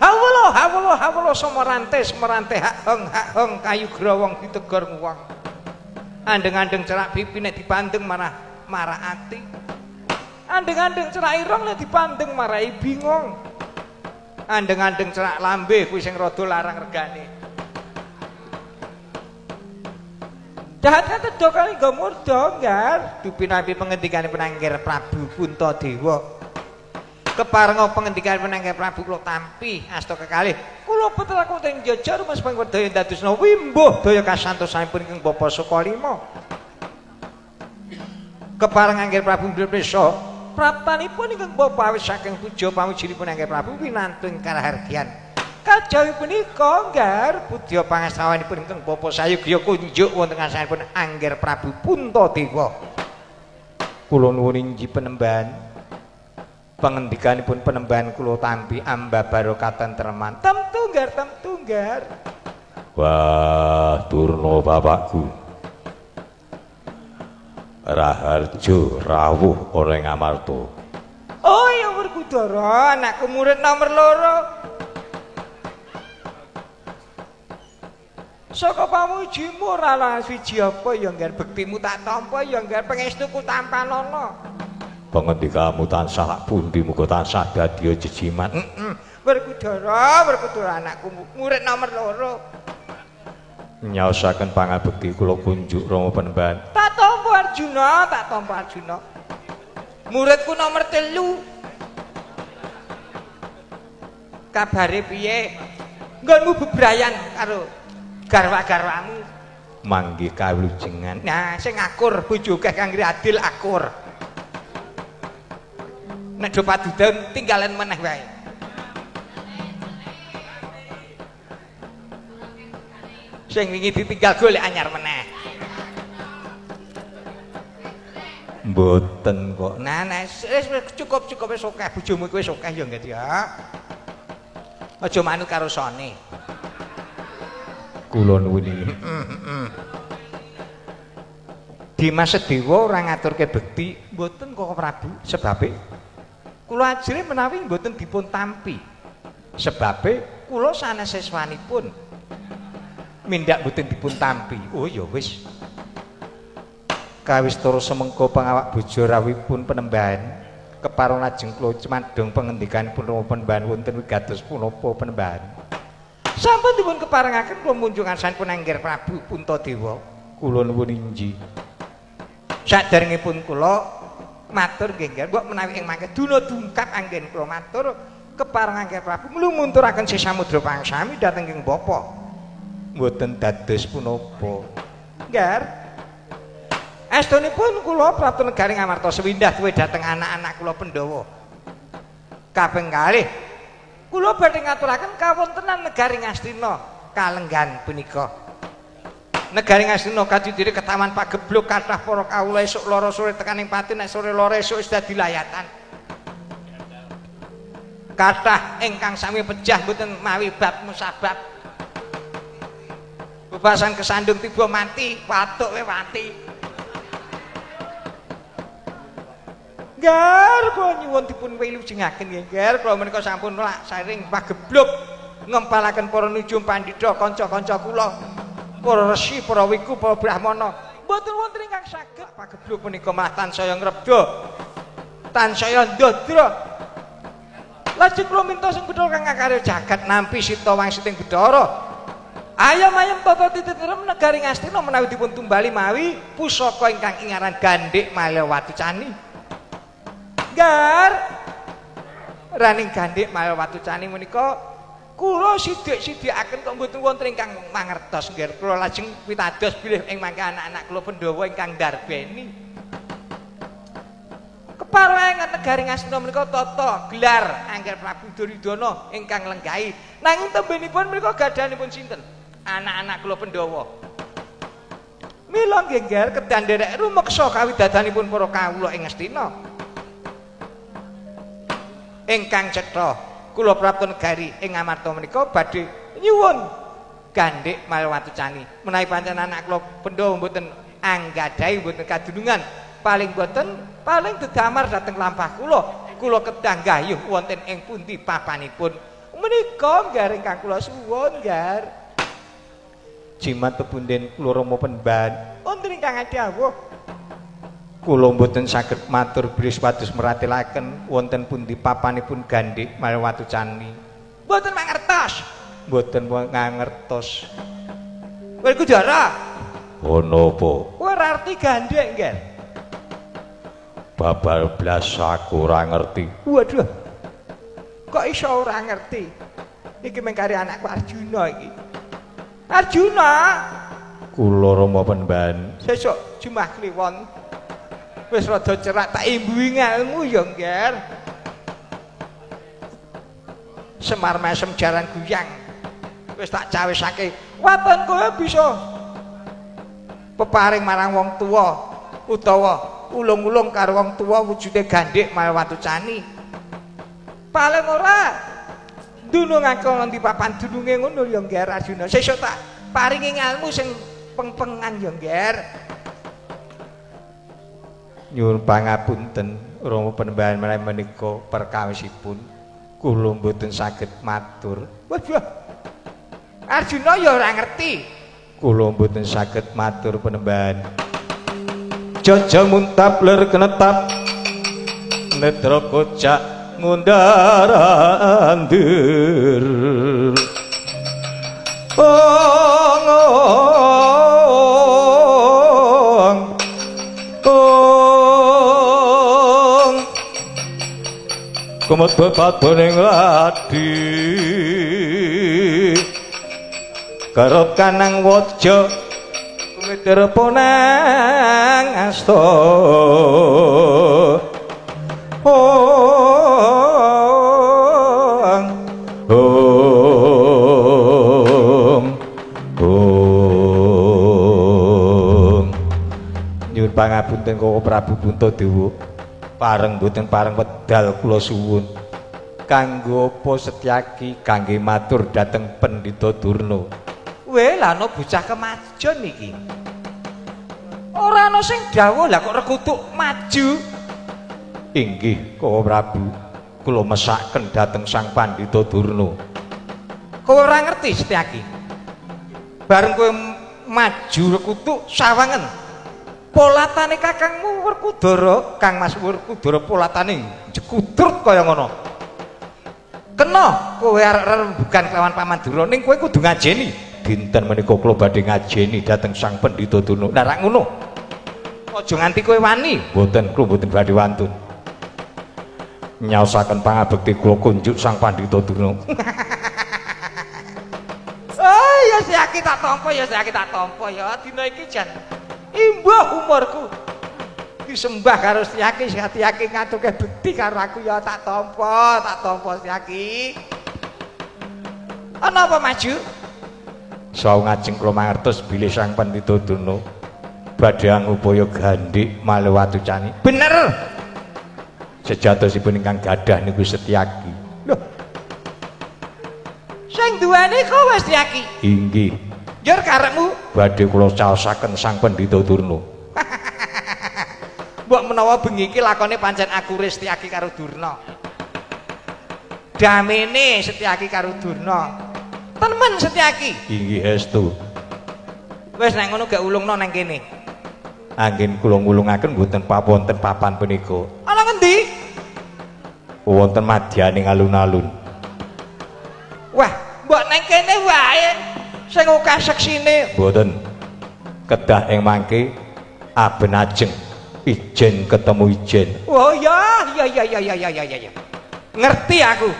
Hawula hawula hawula semerante semerante hak hong kayu growong ditegor nguwong. Andeng-andeng cerak pipi nek dipandeng marah marah ati. Andeng-andeng cerak irung nek dipandeng marahi bingung. Andeng-andeng cerak lambe kuwi sing rada larang regane. Jahat tedo kali nggo murda nggar dupinapi pengendikane penangger Prabu Puntadewa. Keparenga pengendikane penangger Prabu kula tampi asta kekalih. Kula putra kuteng jejer mas pangwedaya dadosna wimbuh daya kasantosanipun ingkang Bapa Sukalima. Kepareng angger Prabu Ndrepesa praptanipun ingkang Bapa awis saking puja pamujinipun angger Prabu winantu ing karahargyan. Kajawi punika nggar budya pangastawanipun ingkang Bapa sayogya kunjuk wonten ngarsanipun angger Prabu Puntadewa. Kula nuwun inggih Penemban. Pengendikanipun Penemban kula tampi amba barokatan treman. Temtu nggar, temtu nggar. Wah, Durna bapakku. Raharjo rawuh ana ing Ngamarta. Oh ya Werkudara, anakku murid nomor 2. Saka pamujimu ora lah siji apa ya ngger bektimu tak tampa ya ngger pangestuku tampanana. Pangendikamu tansah pundi muga tansah dadi jejimat. Heeh. Werkudara, Werkudara anakku murid nomor 2. Nyaosaken pangabekti kula kunjuk Rama Penemban. Tak tampa Arjuna, tak tampa Arjuna. Muridku nomor 3. Kabare piye? Nggonmu bebrayan karo garwa-garwamu. Manggi kawilujengan. Nah, sing akur bojo akeh kang adil akur. Nek do padudan tinggalan meneh wae. Sing wingi ditinggal golek anyar meneh. Mboten kok. Nah, nah wis cukup-cukup wis akeh bojomu iku wis akeh ya nggih ya. Aja manut karo sone. Kula nuwun iki. Dimas Sedewa ora ngaturke bekti mboten kok Prabu, sebabe kula ajrih menawi mboten dipun tampi. Sebabe kula sanes siswanipun mindak mboten dipun tampi. Oh ya wis. Kawistara semengko pangawak bojo rawuhipun Penemban kepareng lajeng kula cemadhong pengendikanipun Rama Penemban wonten wigatos punapa Penemban. Sampun dipun keparengaken kula munjung ngarsanipun Angger Prabu Puntadewa. Kula nuwun inji. Saderengipun kula matur nggih nggih mbok menawi ing mangke duna dungkap anggen kula matur kepareng Angger Prabu nglunturaken sih samudra pangsami dhateng ing Bapa. Mboten dados punapa. Ngger. Estunipun kula prapta negari Ngamarta sewindah tuwe dhateng anak-anak kula Pandhawa. Kaping kalih kula badhe ngaturaken kawontenan negari Ngastina kalenggan punika. Negari Ngastina kadidiri ketaman pagebluk kathah para kawula esuk loro sore tekaning pati nek sore loro esuk wis dadi layatan. Kathah ingkang sami pejah mboten mawi bab musabab. Bebasan kesandung tiba mati, watuk we mati. Ngger kula nyuwun dipun wilujengaken nggih, Ngger. Kula menika sampun lak saring pagebluk ngempalaken para nujum pandhita kanca-kanca kula, para resi, para wiku, para brahmana. Mboten wonten ingkang saged pagebluk punika malah tansaya ngrebda, tansaya ndadra. Lajeng kula minta sing Bathara kang ngakarya jagat nampi sita wangsiting Bathara. Ayam-ayam tata tititrem negari Ngastina menawi dipun tumbali mawi pusaka ingkang ingaran Gandhik Malawatu Cani. Ngger raning Gandhik Malawatu Cani menika kula sidik-sidikaken kok mboten wonten ingkang mangertos nggih. Kula lajeng pitados bilih ing mangke anak-anak kula Pandhawa ingkang ndarbeni. Keparo ing negari Ngastina menika tata gelar Angger Prabu Duryudana ingkang lenggahi. Nanging tembenipun menika gadhanipun sinten? Anak-anak kula Pandhawa. Mila nggih Ngger kedah nderek rumeksa kawidadanipun para kawula ing Ngastina. Ingkang cetha kula prapta negari ing Ngamarta menika badhe nyuwun Gandhik Malawatu Cani. Menawi pancen anak kula Pandhawa mboten anggadhahi mboten kadunungan, paling boten paling dedamar dhateng lampah kula, kula kedah gayuh wonten ing pundi papanipun. Menika Ngger ingkang kula suwun, Ngger. Jimat pepunden kula Rama Penemban. Wonten ingkang dawuh. Kula mboten saged matur bris pados meratelaken wonten pundi papanipun Gandhik Malawatu Cani. Mboten mangertos. Mboten mangertos. Kowe iku Dara. Ono apa? Kowe ora arti Gandhik, Ngger. Babar blas aku ora ngerti. Waduh. Kok iso ora ngerti? Iki mengkari anakku Arjuna iki. Arjuna. Kula Rama Penemban. Sesuk Jumah Kliwon. Wis rada cerak tak imbuhi ngelmu ya, Ngger. Semar mesem jaran guyang. Wis tak cawisake. Waton kowe bisa peparing marang wong tuwa utawa ulung-ulung karo wong tuwa wujude Gandhik Malawatu Cani. Paling ora dunungake ngendi papan dununge ngono ya, Ngger Arjuna. Sesuk tak paringi ngelmu sing pengpengan ya, Ngger. Nyuwun pangapunten Rama Penemban menawi menika perkawisipun kula mboten saged matur. Waduh. Arjuna ya ora ngerti. Kula mboten saged matur Penemban. Jaja muntap ler kenetap netra kocak ngundar andir. Ong ong ong kumedhe padoning ladi garop kanang waja kumitir ponang asta. Ong ong ong. Nyuwun pangapunten Koko Prabu Puntadewa, pareng mboten pareng wedal kula suwun. Kanggo apa Setyaki? Kangge matur dhateng Pendhita Durna. Weh, lah ana bocah kemajon iki. Ora ana sing dawuh, lah kok rekutuk maju. Inggih Koko Prabu, kula mesaken dhateng Sang Pandhita Durna. Kowe ora ngerti Setyaki. Bareng kowe maju rekutuk sawangen. Polatane kakangmu Werkudara, Kang Mas Werkudara polatane jekutrut kaya ngono. Kena kowe arep rembugan kelawan Paman Durna, ning kowe kudu ngajeni. Dinten menika kula badhe ngajeni dhateng Sang Pendhita Durna. Lah rak ngono. Aja nganti kowe wani. Mboten, kula mboten badhe wantun. Nyaosaken pangabekti kula kunjuk Sang Pandhita Durna. Oh ya Setyaki tak tampa ya Setyaki tak tampa ya dina iki jan imbuh umurku. Disembah karo Setyaki, Setyaki ngaturke bekti karo aku ya tak tampa Setyaki. Ana apa maju? Saung ajeng kula mangertos bilih Sang Pandhita Durna badhe ngupaya gandhik malih watu cani. Bener. Sejatosipun ingkang gadah niku Setyaki. Lho. Sing duweni kowe Setyaki? Inggih. Njur karepmu? Badhe kula caosaken Sang Pandhita Durna. Mbok menawa bengi iki lakone pancen akure Setyaki karo Durna. Damene Setyaki karo Durna. Temen Setyaki. Inggih estu. Wis nek ngono gak ulungno nang kene. Anggen kula ngulungaken mboten wonten papan punika. Ana ngendi? Wonten madyaning alun-alun. Wah, mbok nang kene wae sing akeh seksine. Mboten. Kedah ing mangke aben ajeng ijen ketemu ijen. Oh ya, ya ya ya ya ya ya ya. Ngerti aku.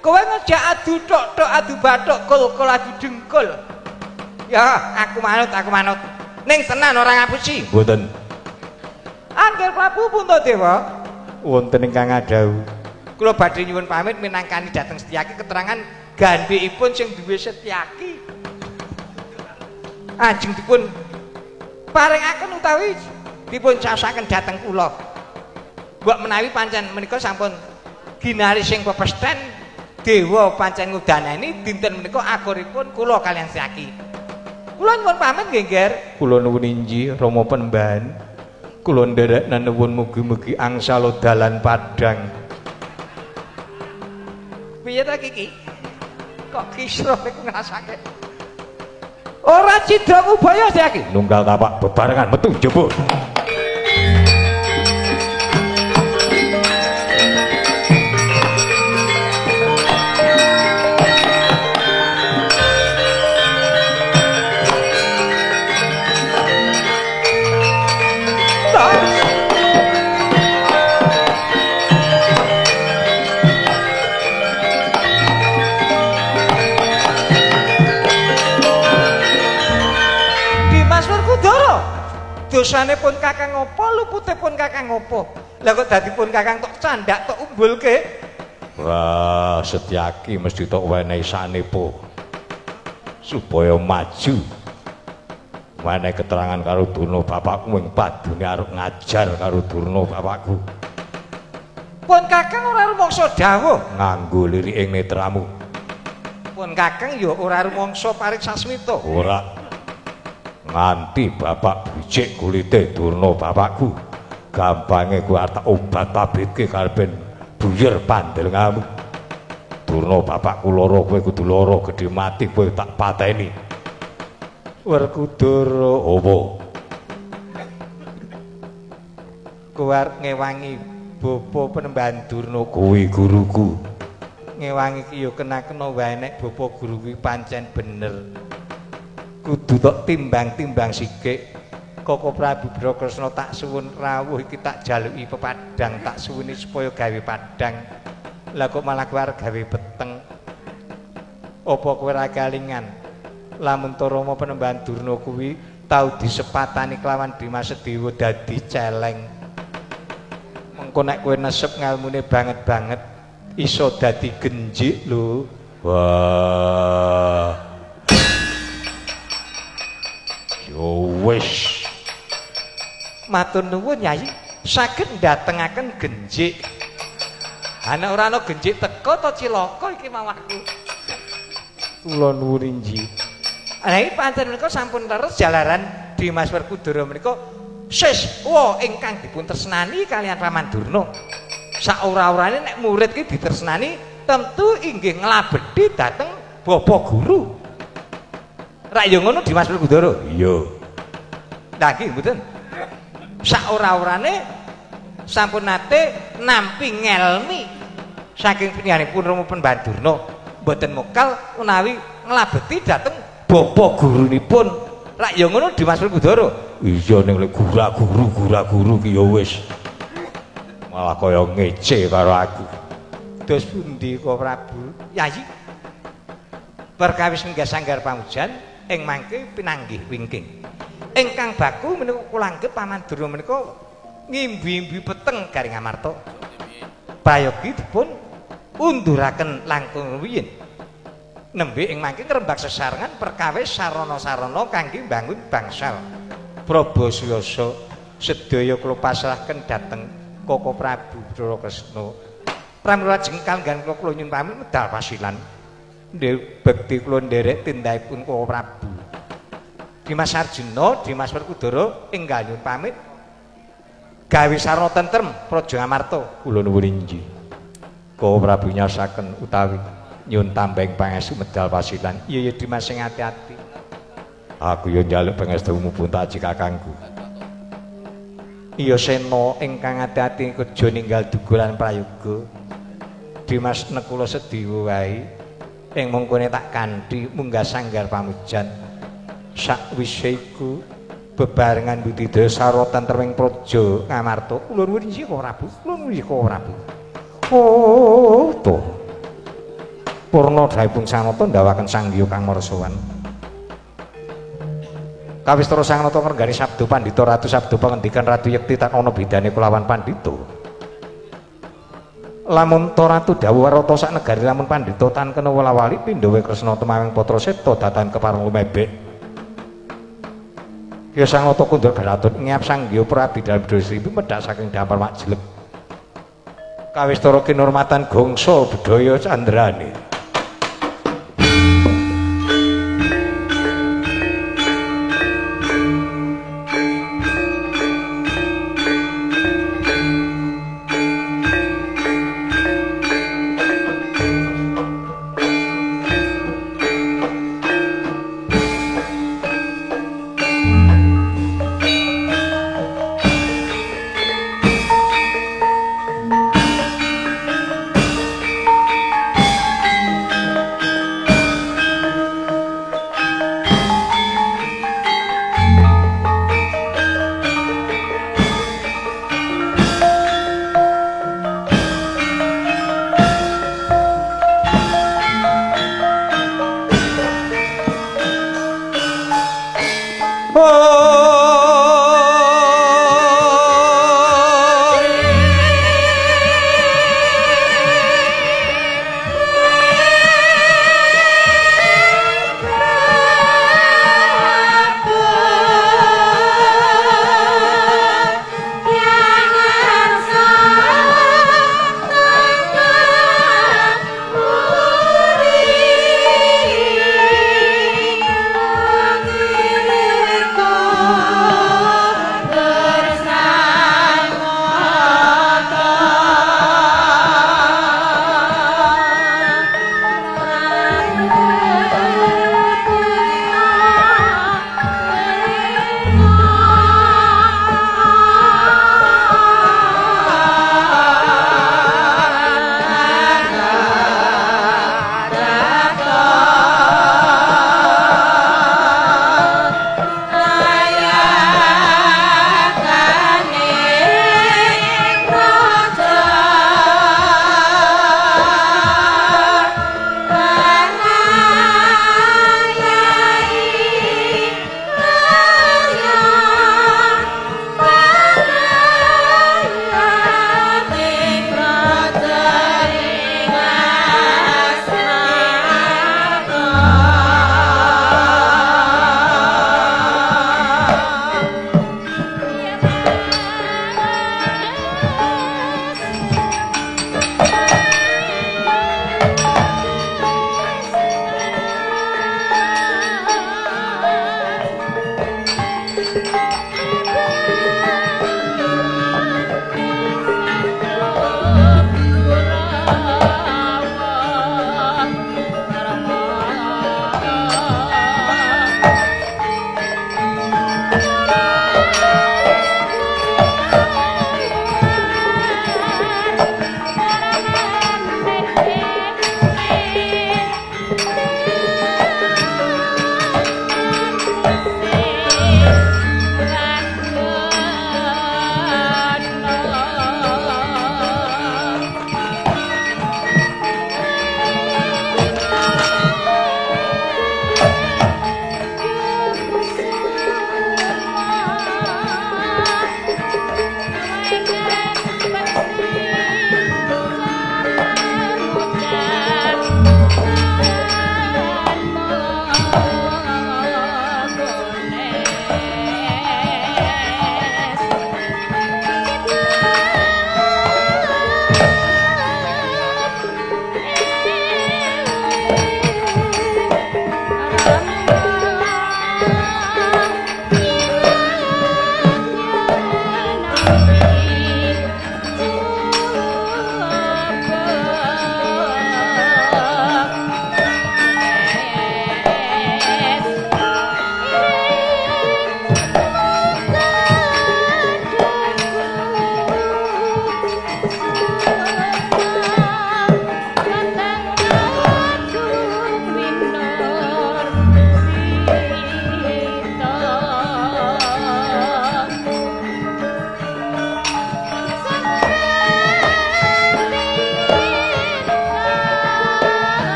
Kowe ngejak adu tok-tok adu bathuk kul-kul adu dengkul. Ya, aku manut, aku manut. Ning tenan ora ngapusi. Mboten. Angger Prabu Puntadewa wonten ingkang ngadhawuh. Kula badhe nyuwun pamit minangkani dhateng Setyaki keterangan gandhikipun sing duwe Setyaki. Ajeng dipun paringaken utawi dipun caosaken dhateng kula. Mbok menawi pancen menika sampun ginari sing pepesten dewa pancen ngudanani dinten menika akuripun kula kaliyan Setyaki. Kula nyuwun pamit nggih, Ngger. Kula nuwun injih Rama Penembahan. Kula nderek nuwun mugi-mugi angsal dalan padhang. Piye ta iki? Kok kisruh iku ngrasake. Ora cidra ngubaya Setyaki. Nunggal tapak bebarengan metu njaba. Dosane pun kakang opo, lupute pun kakang opo. Lah kok dadi pun kakang tok candak tok umbulke. Wah, Setyaki mesti tok wenehi sanepa supaya maju. Wenehi keterangan karo Durna bapakku ing padune arep ngajar karo Durna bapakku. Pun kakang ora rumangsa dawuh nganggo lirik ing netramu. Pun kakang ya ora rumangsa paring sasmita. Ora. Nganti bapak becik kulite Durna bapakku gampange kuwi arep tak obat tabitke karepen buyer pandelngamu. Durna bapakku lara kowe kudu lara gedhe mati kowe tak pateni. Werkudara opo? Kowe arep ngewangi bapa Penembahan Durna kuwi guruku. Ngewangi ki ya kena-kena wae nek bapa guru kuwi pancen bener. Kudu tok timbang-timbang sikik. Koko Prabu Brakresna tak suwun rawuh iki tak jaluki pepadang, tak suwuni supaya gawe padang. Lah kok malah kowe arep gawe peteng. Apa kowe ora kalingan? Lamun ta Rama Penembahan Durna kuwi tau disepatani kelawan Dimas Sedewa dadi celeng. Mengko nek kowe nesep ngalmune banget-banget iso dadi genjik lho. Wah. Yo wis. Matur nuwun Yai, saged ndatengaken genjik. Ha nek ora ana genjik teko to cilaka iki mawahku. Kula nuwun injih. Lah iki pancen menika sampun leres jalaran Dimas Werkudara menika siswa ingkang dipun tresnani kaliyan Paman Durna. Saora-orane nek murid ki ditresnani tentu inggih nglabedi dhateng bapa guru. Rak ya ngono Dimas Werkudara? Iya. Lah iki mboten. Saora-orane sampun nate nampi ngelmi saking pinihanipun Rama Penembahan Durna mboten mokal menawi nglabeti dhateng bapa gurunipun. Rak ya ngono Dimas Werkudara? Iya ning lek guru ki ya wis. Malah kaya ngece karo aku. Dos pundi kok Prabu? Yayi. Perkawis minggah sanggar pamujan Ing mangke pinanggih wingking. Ingkang baku menika kula anggep Paman Durna menika ngimbi-imbi peteng Garing Amarta. Prayogi dipun unduraken langkung rumiyin. Nembe ing mangke ngrembak sesarengan perkawis sarana-sarana kangge mbangun bangsal. Prabasuyasa sedaya kula pasrahaken dhateng Koko Prabu Bathara Kresna. Pramila lajeng kalenggahan kula kula nyuwun pamit medal pasilan. Ndherek bekti kula nderek tindakipun Koko Prabu. Dimas Arjuna, Dimas Werkudara enggal nyuwun pamit. Gawe sarana tentrem Praja Ngamarta. Kula nuwun inggih. Koko Prabu nyaosaken utawi nyuwun tambahing pangestu medal pasilan. Iya ya Dimas sing ati-ati. Aku yo njaluk pangestumu pun tak aji kakangku. Iya Sena ingkang ati-ati kerja ninggal duga lan prayoga. Dimas nekula sediwa wae ing mengkone tak kanthi munggah sanggar pamujan. Sakwise iku bebarengan budidaya sarwa tentreming praja Ngamarta. Kula nuwun inggih Koko Prabu, kula nuwun inggih Koko Prabu. Oh to. Purna dawuhipun Sanata ndawaken Sang Hyang Kang Marsawan. Kawistara Sang Nata ngrenggani sabda pandhita Ratu sabda pangendikan Ratu Yekti tan ana bedane kelawan pandhita. Lamun ta Ratu dawuh warata sak negari lamun pandhita tan kena wala-wali pindhawe Kresna tumaweng putra seta datan kepareng lumebek. Kya Sang Nata kundur galatut ngiap Sang Hyang Prabi dalem Sri medhak saking dampar mak jelek. Kawistara kinurmatan gongso bedhaya candrane.